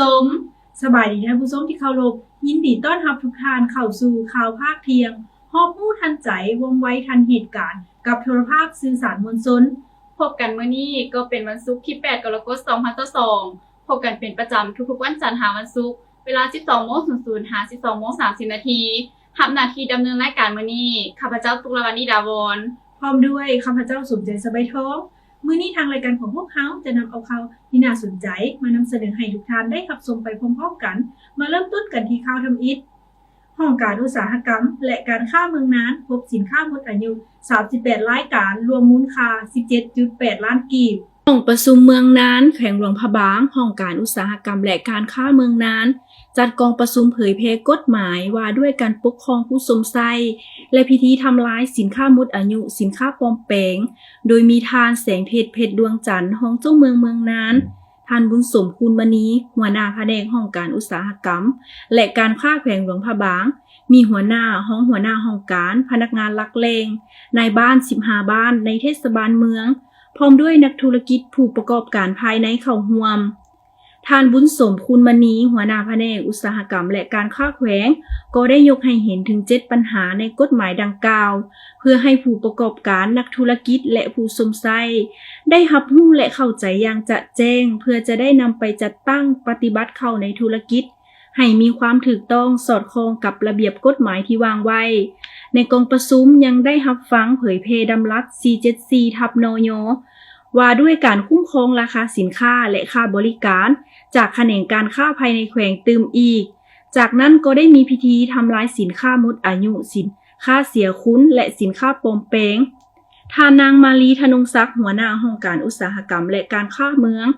ຊົມ. ສະບາຍດີທ່ານຜູ້ຊົມທີ່ເຄົາລົບ, ຍິນດີຕ້ອນຮັບທຸກທ່ານເຂົ້າສູ່ຂ່າວພາກທ່ຽງ ຮອບຮູ້ທັນໃຈ, ວ່ອງໄວທັນເຫດການ ກັບໂທລະພາບສື່ສານມວນຊົນ. ພົບກັນມື້ນີ້ກໍເປັນວັນສຸກທີແປດ ກໍລະກົດ ສອງພັນຊາວສອງ ພົບກັນເປັນປະຈຳທຸກໆວັນຈັນຫາວັນສຸກ ເວລາສິບສອງໂມງສູນສູນ ຫາສິບສອງໂມງສາມສິບນາທີ. ຮັບໜ້າທີ່ດຳເນີນລາຍການມື້ນີ້ ຂ້າພະເຈົ້າ ຕຸກລະວັນ ນິດາວອນ ພ້ອມດ້ວຍຂ້າພະເຈົ້າ ສົມໃຈ ສະບາຍທອງ. ມື້ນີ້ທາງລາຍການຂອງພວກເຮົາຈະນຳເອົາຂ່າວທີ່ໜ້າສົນໃຈມານຳສະເໜີໃຫ້ທຸກທ່ານໄດ້ຮັບຊົມໄປພ້ອມໆກັນ. ມາເລີ່ມຕົ້ນກັນທີ່ຂ່າວທຳອິດ. ຫ້ອງການອຸດສາຫະກຳ ແລະ ການຄ້າເມືອງນານ ພົບສິນຄ້າໝົດອາຍຸ ສາມສິບແປດລາຍການ ລວມມູນຄ່າ ສິບເຈັດຈຸດແປດລ້ານກີບ. ຫ້ອງປະຊຸມເມືອງນານ ແຂວງຫຼວງພະບາງ, ຫ້ອງການອຸດສາຫະກຳ ແລະ ການຄ້າເມືອງນານ ຈັດກອງປະຊຸມເຜີຍແຜ່ກົດໝາຍວ່າດ້ວຍການປົກຄອງຜູ້ຊົມໃຊ້ ແລະ ພິທີທຳລາຍສິນຄ້າໝົດອາຍຸ, ສິນຄ້າປອມແປງ, ໂດຍມີທ່ານ ແສງເພັດ ເພັດດວງຈັນ ຮອງເຈົ້າເມືອງເມືອງນານ, ທ່ານ ບຸນສົມ ຄູນມະນີ ຫົວໜ້າພະແນກຫ້ອງການອຸດສາຫະກຳ ແລະ ການຄ້າແຂວງຫຼວງພະບາງ, ມີຫົວໜ້າ, ຮອງຫົວໜ້າຫ້ອງການ, ພະນັກງານຫຼັກແຫຼ່ງ, ນາຍບ້ານສິບຫ້າບ້ານໃນເທດສະບານເມືອງ, ພ້ອມດ້ວຍນັກທຸລະກິດຜູ້ປະກອບການພາຍໃນເຂົ້າຮ່ວມ. ທ່ານ ບຸນສົມ ຄູນມະນີ ຫົວໜ້າພະແນກອຸດສາຫະກຳ ແລະ ການຄ້າແຂວງ ກໍໄດ້ຍົກໃຫ້ເຫັນເຖິງເຈັດບັນຫາໃນກົດໝາຍດັ່ງກ່າວ ເພື່ອໃຫ້ຜູ້ປະກອບການ, ນັກທຸລະກິດ ແລະ ຜູ້ຊົມໃຊ້ ໄດ້ຮັບຮູ້ ແລະ ເຂົ້າໃຈຢ່າງຈະແຈ້ງ ເພື່ອຈະໄດ້ນຳໄປຈັດຕັ້ງປະຕິບັດເຂົ້າໃນທຸລະກິດ ໃຫ້ມີຄວາມຖືກຕ້ອງສອດຄ່ອງກັບລະບຽບກົດໝາຍທີ່ວາງໄວ້. ໃນກອງປະຊຸມຍັງໄດ້ຮັບຟັງເຜີຍແຜ່ດຳລັດ ສີ່ເຈັດສີ່ ທັບ ນຍ ວ່າດ້ວຍການຄຸ້ມຄອງລາຄາສິນຄ້າ ແລະ ຄ່າບໍລິການ ຈາກຂະແໜງການຄ້າພາຍໃນແຂວງຕື່ມອີກ. ຈາກນັ້ນກໍໄດ້ມີພິທີທຳລາຍສິນຄ້າໝົດອາຍຸ, ສິນຄ້າເສຍຄຸນ ແລະ ສິນຄ້າປອມແປງ. ທ່ານນາງ ມາລີ ທະນົງສັກ ຫົວໜ້າຫ້ອງການອຸດສາຫະກຳ ແລະ ການຄ້າເມືອງ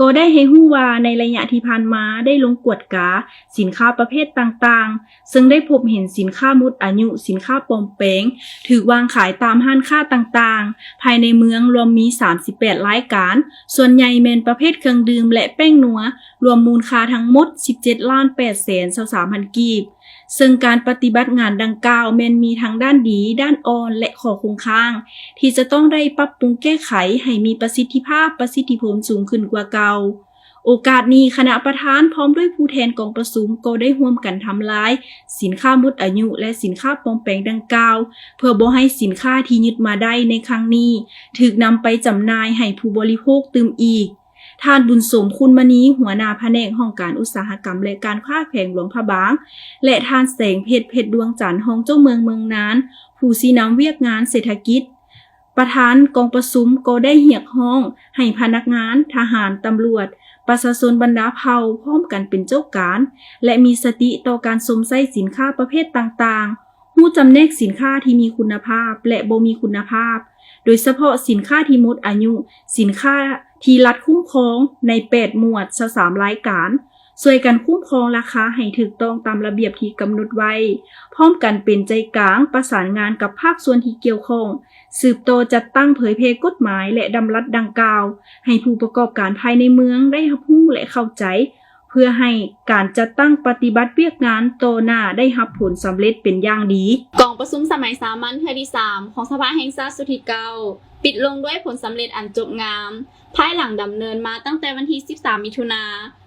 ກໍໄດ້ໃຫ້ຮູ້ວ່າ ໃນໄລຍະທີ່ຜ່ານມາໄດ້ລົງກວດກາສິນຄ້າປະເພດຕ່າງໆ ເຊິ່ງໄດ້ພົບເຫັນສິນຄ້າໝົດອາຍຸ, ສິນຄ້າປອມແປງ ຖືກວາງຂາຍຕາມຮ້ານຄ້າຕ່າງໆ ພາຍໃນເມືອງລວມມີສາມສິບແປດລາຍການ, ສ່ວນໃຫຍ່ແມ່ນປະເພດເຄື່ອງດື່ມ ແລະ ແປ້ງນົວ, ລວມມູນຄ່າທັງໝົດ ສິບເຈັດລ້ານແປດແສນຊາວສາມພັນກີບ. ເຊິ່ງການປະຕິບັດງານດັ່ງກ່າວແມ່ນມີທັງດ້ານດີ, ດ້ານອ່ອນ ແລະ ຂໍ້ຄົງຄ້າງ ທີ່ຈະຕ້ອງໄດ້ປັບປຸງແກ້ໄຂໃຫ້ມີປະສິດທິພາບ, ປະສິດທິຜົນສູງຂຶ້ນກວ່າເກົ່າ. ໂອກາດນີ້ ຄະນະປະທານພ້ອມດ້ວຍຜູ້ແທນກອງປະຊຸມກໍໄດ້ຮ່ວມກັນທຳລາຍສິນຄ້າໝົດອາຍຸ ແລະ ສິນຄ້າປອມແປງດັ່ງກ່າວ ເພື່ອບໍ່ໃຫ້ສິນຄ້າທີ່ຍຶດມາໄດ້ໃນຄັ້ງນີ້ຖືກນຳໄປຈຳໜ່າຍໃຫ້ຜູ້ບໍລິໂພກຕື່ມອີກ. ທ່ານ ບຸນສົມ ຄຸນມະນີ ຫົວໜ້າພະແນກຫ້ອງການອຸດສາຫະກຳ ແລະ ການຄ້າແຂວງຫຼວງພະບາງ ແລະ ທ່ານ ແສງເພັດ ເພັດດວງຈັນ ຮອງເຈົ້າເມືອງເມືອງນານ ຜູ້ຊີ້ນຳວຽກງານເສດຖະກິດ ປະທານກອງປະຊຸມກໍໄດ້ຮຽກຮ້ອງໃຫ້ພະນັກງານ, ທະຫານ, ຕຳຫຼວດ, ປະຊາຊົນບັນດາເຜົ່າ ພ້ອມກັນເປັນເຈົ້າການ ແລະ ມີສະຕິຕໍ່ການຊົມໃຊ້ສິນຄ້າປະເພດຕ່າງໆ, ຮູ້ຈຳແນກສິນຄ້າທີ່ມີຄຸນນະພາບ ແລະ ບໍ່ມີຄຸນນະພາບ, ໂດຍສະເພາະສິນຄ້າທີ່ໝົດອາຍຸ, ສິນຄ້າທີ່ລັດຄຸ້ມຄອງໃນແປດໝວດ ຊາວສາມລາຍການ, ຊ່ວຍກັນຄຸ້ມຄອງລາຄາໃຫ້ຖືກຕ້ອງຕາມລະບຽບທີ່ກຳນົດໄວ້, ພ້ອມກັນເປັນໃຈກາງປະສານງານກັບພາກສ່ວນທີ່ກ່ຽວຂ້ອງ, ສືບຕໍ່ຈັດຕັ້ງເຜີຍແຜ່ກົດໝາຍ ແລະ ດຳລັດດັ່ງກ່າວ ໃຫ້ຜູ້ປະກອບການພາຍໃນເມືອງໄດ້ຮັບຮູ້ ແລະ ເຂົ້າໃຈ, ເພື່ອໃຫ້ການຈັດຕັ້ງປະຕິບັດວຽກງານຕໍ່ໜ້າໄດ້ຮັບຜົນສຳເລັດເປັນຢ່າງດີ. ກອງປະຊຸມສະໄໝສາມັນເທື່ອທີສາມຂອງສະພາແຫ່ງຊາດຊຸດທີເກົ້າ ປິດລົງດ້ວຍຜົນສຳເລັດອັນຈົບງາມ ພາຍຫຼັງດຳເນີນມາຕັ້ງແຕ່ວັນທີສິບສາມ ມິຖຸນາ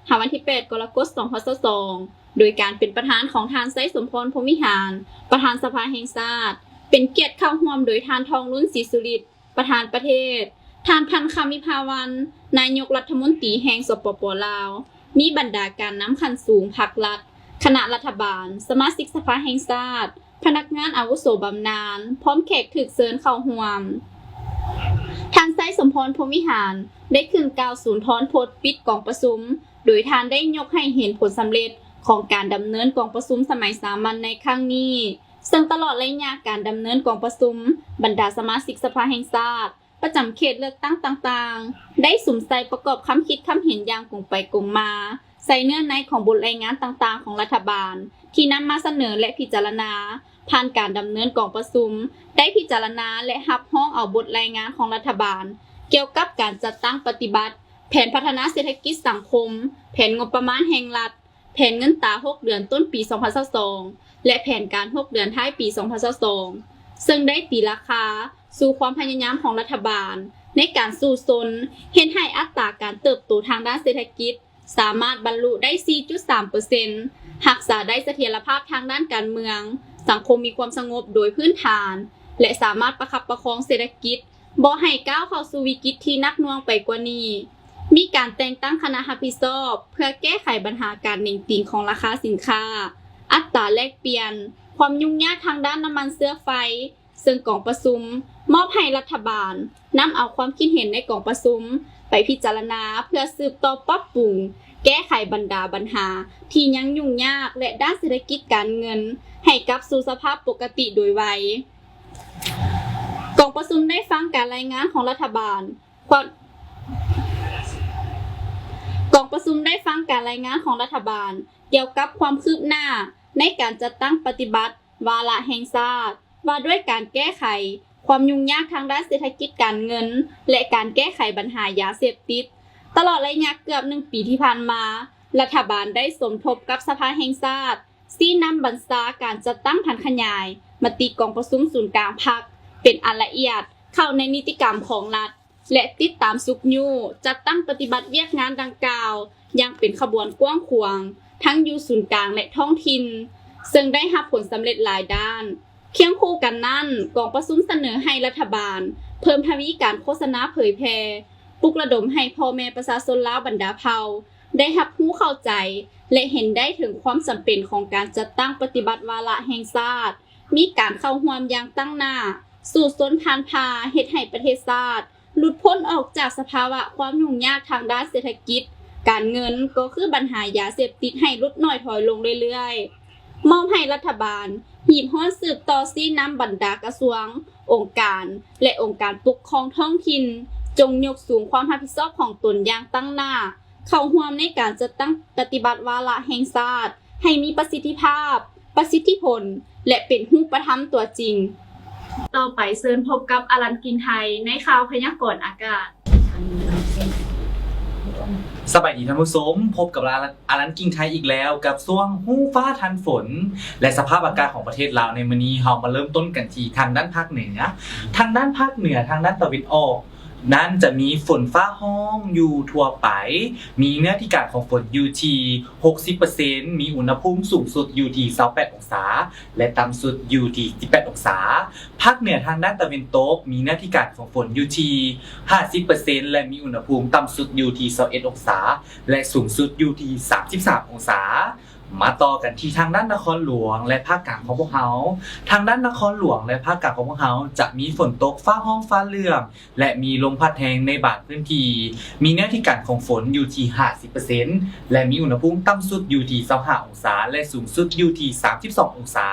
ຫາວັນທີແປດ ກໍລະກົດ ສອງພັນຊາວສອງ ໂດຍການເປັນປະທານຂອງທ່ານ ໄຊສົມພອນ ພົມວິຫານ ປະທານສະພາແຫ່ງຊາດ, ເປັນກຽດເຂົ້າຮ່ວມໂດຍທ່ານ ທອງລຸນ ສີສຸລິດ ປະທານປະເທດ, ທ່ານ ພັນຄຳ ວິພາວັນ ນາຍົກລັດຖະມົນຕີແຫ່ງ ສປປ ລາວ, ມີບັນດາການນຳຂັ້ນສູງພັກລັດ, ຄະນະລັດຖະບານ, ສະມາຊິກສະພາແຫ່ງຊາດ, ພະນັກງານອາວຸໂສບຳນານ ພ້ອມແຂກຖືກເຊີນເຂົ້າຮ່ວມ. ທ່ານ ໄຊສົມພອນ ພົມວິຫານ ໄດ້ຂຶ້ນກ່າວສຸນທອນພົດປິດກອງປະຊຸມ, ໂດຍທ່ານໄດ້ຍົກໃຫ້ເຫັນຜົນສຳເລັດຂອງການດຳເນີນກອງປະຊຸມສະໄໝສາມັນໃນຄັ້ງນີ້, ເຊິ່ງຕະຫຼອດໄລຍະການດຳເນີນກອງປະຊຸມ, ບັນດາສະມາຊິກສະພາແຫ່ງຊາດ ປະຈຳເຂດເລືອກຕັ້ງຕ່າງໆ ໄດ້ສຸມໃສ່ປະກອບຄຳຄິດຄຳເຫັນຢ່າງກົງໄປກົງມາ ໃສ່ເນື້ອໃນຂອງບົດລາຍງານຕ່າງໆຂອງລັດຖະບານ ທີ່ນຳມາສະເໜີ ແລະ ພິຈາລະນາ. ຜ່ານການດຳເນີນກອງປະຊຸມ ໄດ້ພິຈາລະນາ ແລະ ຮັບຮອງເອົາບົດລາຍງານຂອງລັດຖະບານ ກ່ຽວກັບການຈັດຕັ້ງປະຕິບັດແຜນພັດທະນາເສດຖະກິດສັງຄົມ, ແຜນງົບປະມານແຫ່ງລັດ, ແຜນເງິນຕາຫົກເດືອນຕົ້ນປີສອງພັນຊາວສອງ ແລະ ແຜນການຫົກເດືອນທ້າຍປີສອງພັນຊາວສອງ ເຊິ່ງໄດ້ຕີລາຄາສູ່ຄວາມພະຍາຍາມຂອງລັດຖະບານໃນການສູ້ຊົນເຮັດໃຫ້ອັດຕາການເຕີບໂຕທາງດ້ານເສດຖະກິດ ສາມາດບັນລຸໄດ້ສີ່ຈຸດສາມເປີເຊັນ, ຮັກສາໄດ້ສະຖຽນລະພາບທາງດ້ານການເມືອງ, ສັງຄົມມີຄວາມສະຫງົບໂດຍພື້ນຖານ ແລະ ສາມາດປະຄັບປະຄອງເສດຖະກິດບໍ່ໃຫ້ກ້າວເຂົ້າສູ່ວິກິດທີ່ໜັກໜ່ວງໄປກວ່ານີ້. ມີການແຕ່ງຕັ້ງຄະນະຮັບຜິດຊອບເພື່ອແກ້ໄຂບັນຫາການເໜັງຕີງຂອງລາຄາສິນຄ້າ, ອັດຕາແລກປ່ຽນ, ຄວາມຫຍຸ້ງຍາກທາງດ້ານນ້ຳມັນເຊື້ອໄຟ, ເຊິ່ງກອງປະຊຸມມອບໃຫ້ລັດຖະບານນຳເອົາຄວາມຄິດເຫັນໃນກອງປະຊຸມໄປພິຈາລະນາ ເພື່ອສືບຕໍ່ປັບປຸງແກ້ໄຂບັນດາບັນຫາທີ່ຍັງຫຍຸ້ງຍາກ ແລະ ດ້ານເສດຖະກິດການເງິນໃຫ້ກັບສູ່ສະພາບປົກກະຕິໂດຍໄວ. ກອງປະຊຸມໄດ້ຟັງການລາຍງານຂອງລັດຖະບານ ຄວາມ ກອງປະຊຸມໄດ້ຟັງການລາຍງານຂອງລັດຖະບານກ່ຽວກັບຄວາມຄືບໜ້າໃນການຈັດຕັ້ງປະຕິບັດ ວາລະແຫ່ງຊາດ ວ່າດ້ວຍການແກ້ໄຂຄວາມຫຍຸ້ງຍາກທາງດ້ານເສດຖະກິດການເງິນ ແລະ ການແກ້ໄຂບັນຫາຢາເສບຕິດ. ຕະຫຼອດໄລຍະເກືອບໜຶ່ງປີທີ່ຜ່ານມາ, ລັດຖະບານໄດ້ສົມທົບກັບສະພາແຫ່ງຊາດ, ຊີ້ນຳບັນຊາການຈັດຕັ້ງຜັນຂະຫຍາຍມະຕິກອງປະຊຸມສູນກາງພັກເປັນອັນລະອຽດເຂົ້າໃນນິຕິກຳຂອງລັດ ແລະ ຕິດຕາມຊຸກຍູ້ຈັດຕັ້ງປະຕິບັດວຽກງານດັ່ງກ່າວຢ່າງເປັນຂະບວນກວ້າງຂວາງ ທັງຢູ່ສູນກາງ ແລະ ທ້ອງຖິ່ນ, ເຊິ່ງໄດ້ຮັບຜົນສຳເລັດຫຼາຍດ້ານ. ຄຽງຄູ່ກັນນັ້ນ, ກອງປະຊຸມສະເໜີໃຫ້ລັດຖະບານເພີ່ມທະວີການໂຄສະນາເຜີຍແຜ່, ປຸກລະດົມໃຫ້ພໍ່ແມ່ປະຊາຊົນລາວບັນດາເຜົ່າໄດ້ຮັບຮູ້ເຂົ້າໃຈ ແລະ ເຫັນໄດ້ເຖິງຄວາມຈຳເປັນຂອງການຈັດຕັ້ງປະຕິບັດວາລະແຫ່ງຊາດ, ມີການເຂົ້າຮ່ວມຢ່າງຕັ້ງໜ້າ, ສູ້ຊົນຜ່ານຜ່າເຮັດໃຫ້ປະເທດຊາດ ຫຼຸດພົ້ນອອກຈາກສະພາວະຄວາມຫຍຸ້ງຍາກທາງດ້ານເສດຖະກິດ, ການເງິນ ກໍຄືບັນຫາຢາເສບຕິດໃຫ້ຫຼຸດໜ້ອຍຖອຍລົງເລື້ອຍໆ. ມອບໃຫ້ລັດຖະບານຮີບຮ້ອນສືບຕໍ່ຊີ້ນຳບັນດາກະຊວງ, ອົງການ ແລະ ອົງການປົກຄອງທ້ອງຖິ່ນ ຈົ່ງຍົກສູງຄວາມຮັບຜິດຊອບຂອງຕົນຢ່າງຕັ້ງໜ້າ, ເຂົ້າຮ່ວມໃນການຈັດຕັ້ງປະຕິບັດວາລະແຫ່ງຊາດໃຫ້ມີປະສິດທິພາບ, ປະສິດທິຜົນ ແລະ ເປັນຮູບປະທຳຕົວຈິງ. ຕໍ່ໄປເຊີນພົບກັບອາລັນ ກິ່ງໄທ ໃນຂ່າວພະຍາກອນອາກາດ. ສະບາຍດີທ່ານຜູ້ຊົມ, ພົບກັບອາລັນ ກິ່ງໄທ ອີກແລ້ວ ກັບຊ່ວງຮູ້ຟ້າທັນຝົນ ແລະ ສະພາບອາກາດຂອງປະເທດລາວໃນມື້ນີ້. ເຮົາມາເລີ່ມຕົ້ນກັນທີ່ທາງດ້ານພາກເໜືອ. ທາງດ້ານພາກເໜືອ, ທາງດ້ານຕາເວັນອອກ ນັ້ນຈະມີຝົນຟ້າຮ້ອງຢູ່ທົ່ວໄປ, ມີເນື້ອທີ່ການຂອງຝົນຢູ່ທີ່ຫົກສິບເປີເຊັນ, ມີອຸນຫະພູມສູງສຸດຢູ່ທີ່ຊາວແປດອົງສາ ແລະ ຕ່ຳສຸດຢູ່ທີ່ສິບແປດອົງສາ. ພາກເໜືອທາງດ້ານຕາເວັນຕົກ ມີເນື້ອທີ່ການຂອງຝົນຢູ່ທີ່ຫ້າສິບເປີເຊັນ ແລະ ມີອຸນຫະພູມຕ່ຳສຸດຢູ່ທີ່ຊາວເອັດອົງສາ ແລະ ສູງສຸດຢູ່ທີ່ສາມສິບສາມອົງສາ. ມາຕໍ່ກັນທີ່ທາງດ້ານນະຄອນຫຼວງ ແລະ ພາກກາງຂອງພວກເຮົາ. ທາງດ້ານນະຄອນຫຼວງ ແລະ ພາກກາງຂອງພວກເຮົາ ຈະມີຝົນຕົກຟ້າຮ້ອງຟ້າເຫຼື້ອມ ແລະ ມີລົມພັດແຮງໃນບາງພື້ນທີ່, ມີເນື້ອທີ່ການຂອງຝົນຢູ່ທີ່ຫ້າສິບເປີເຊັນ ແລະ ມີອຸນຫະພູມຕ່ຳສຸດຢູ່ທີ່ຊາວຫ້າອົງສາ ແລະ ສູງສຸດຢູ່ທີ່ສາມສິບສອງອົງສາ.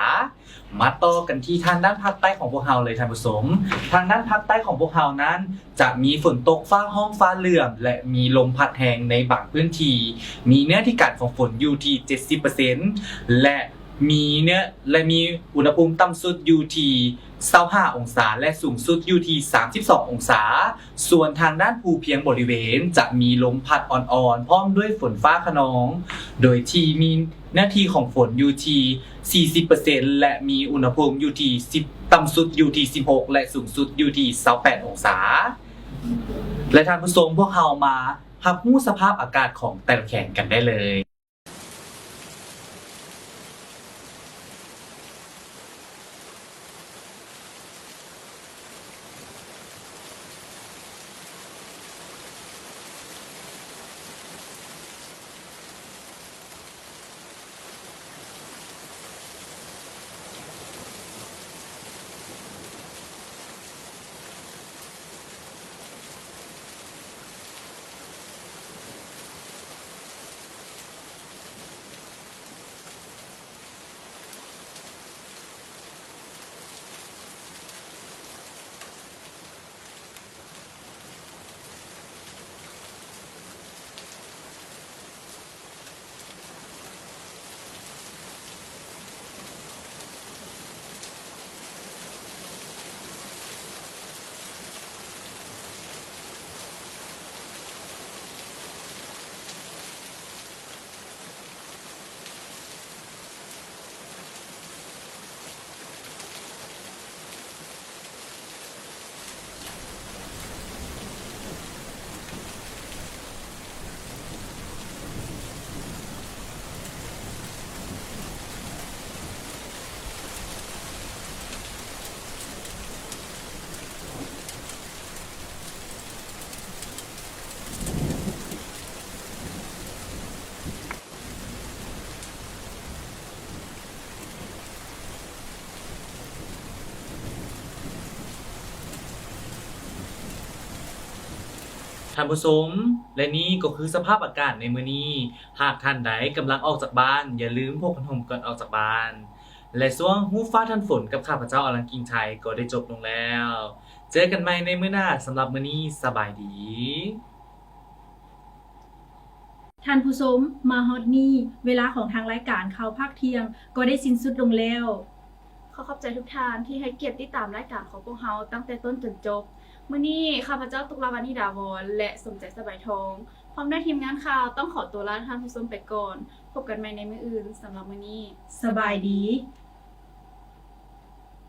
ມາຕໍ່ກັນທີ່ທາງດ້ານພາກໃຕ້ຂອງພວກເຮົາເລີຍທ່ານຜູ້ຊົມ. ທາງດ້ານພາກໃຕ້ຂອງພວກເຮົານັ້ນ ຈະມີຝົນຕົກຟ້າຮ້ອງຟ້າເຫຼື້ອມ ແລະ ມີລົມພັດແຮງໃນບາງພື້ນທີ່, ມີເນື້ອທີ່ການຂອງຝົນຢູ່ທີ່ເຈັດສິບເປີເຊັນ ແລະ ມີເນື້ອ ແລະ ມີອຸນຫະພູມຕ່ຳສຸດຢູ່ທີ່ຊາວຫ້າອົງສາ ແລະ ສູງສຸດຢູ່ທີ່ສາມສິບສອງອົງສາ. ສ່ວນທາງດ້ານພູພຽງບໍລິເວນ ຈະມີລົມພັດອ່ອນໆ ພ້ອມດ້ວຍຝົນຟ້າຂະນອງ, ໂດຍທີ່ມີເນື້ອທີ່ຂອງຝົນຢູ່ທີ່ສີ່ສິບເປີເຊັນ ແລະ ມີອຸນຫະພູມຢູ່ທີ່ສິບ ຕ່ຳສຸດຢູ່ທີ່ສິບຫົກ ແລະ ສູງສຸດຢູ່ທີ່ຊາວແປດອົງສາ. ແລະ ທ່ານຜູ້ຊົມ, ພວກເຮົາມາຮັບຮູ້ສະພາບອາກາດຂອງແຕ່ລະແຂວງກັນໄດ້ເລີຍ. ທ່ານຜູ້ຊົມ ແລະນີ້ກໍຄືສະພາບອາກາດໃນມື້ນີ້. ຫາກທ່ານໃດກຳລັງອອກຈາກບ້ານ, ຢ່າລືມພົກຜ້າຫົ່ມກ່ອນອອກຈາກບ້ານ. ແລະຊ່ວງຮູ້ຟ້າທັນຝົນກັບຂ້າພະເຈົ້າ ອາລັນ ກິ່ງໄທ ກໍໄດ້ຈົບລົງແລ້ວ. ເຈີກັນໃໝ່ໃນມື້ໜ້າ. ສຳລັບມື້ນີ້ ສະບາຍດີ. ທ່ານຜູ້ຊົມ, ມາຮອດນີ້ ເວລາຂອງທາງລາຍການຂ່າວພາກທ່ຽງກໍໄດ້ສິ້ນສຸດລົງແລ້ວ. ຂໍຂອບໃຈທຸກທ່ານທີ່ໃຫ້ກຽດຕິດຕາມລາຍການຂອງພວກເຮົາຕັ້ງແຕ່ຕົ້ນຈົນຈົບ. ມື້ນີ້ຂ້າພະເຈົ້າ ຕຸກລະວັນ ນິດາວອນ ແລະ ສົມໃຈ ສະບາຍທອງ ພ້ອມດ້ວຍທີມງານຂ່າວ ຕ້ອງຂໍຕົວລາທ່ານຜູ້ຊົມໄປກ່ອນ. ພົບກັນໃໝ່ໃນມື້ອື່ນ. ສຳລັບມື້ນີ້ ສະບາຍດີ.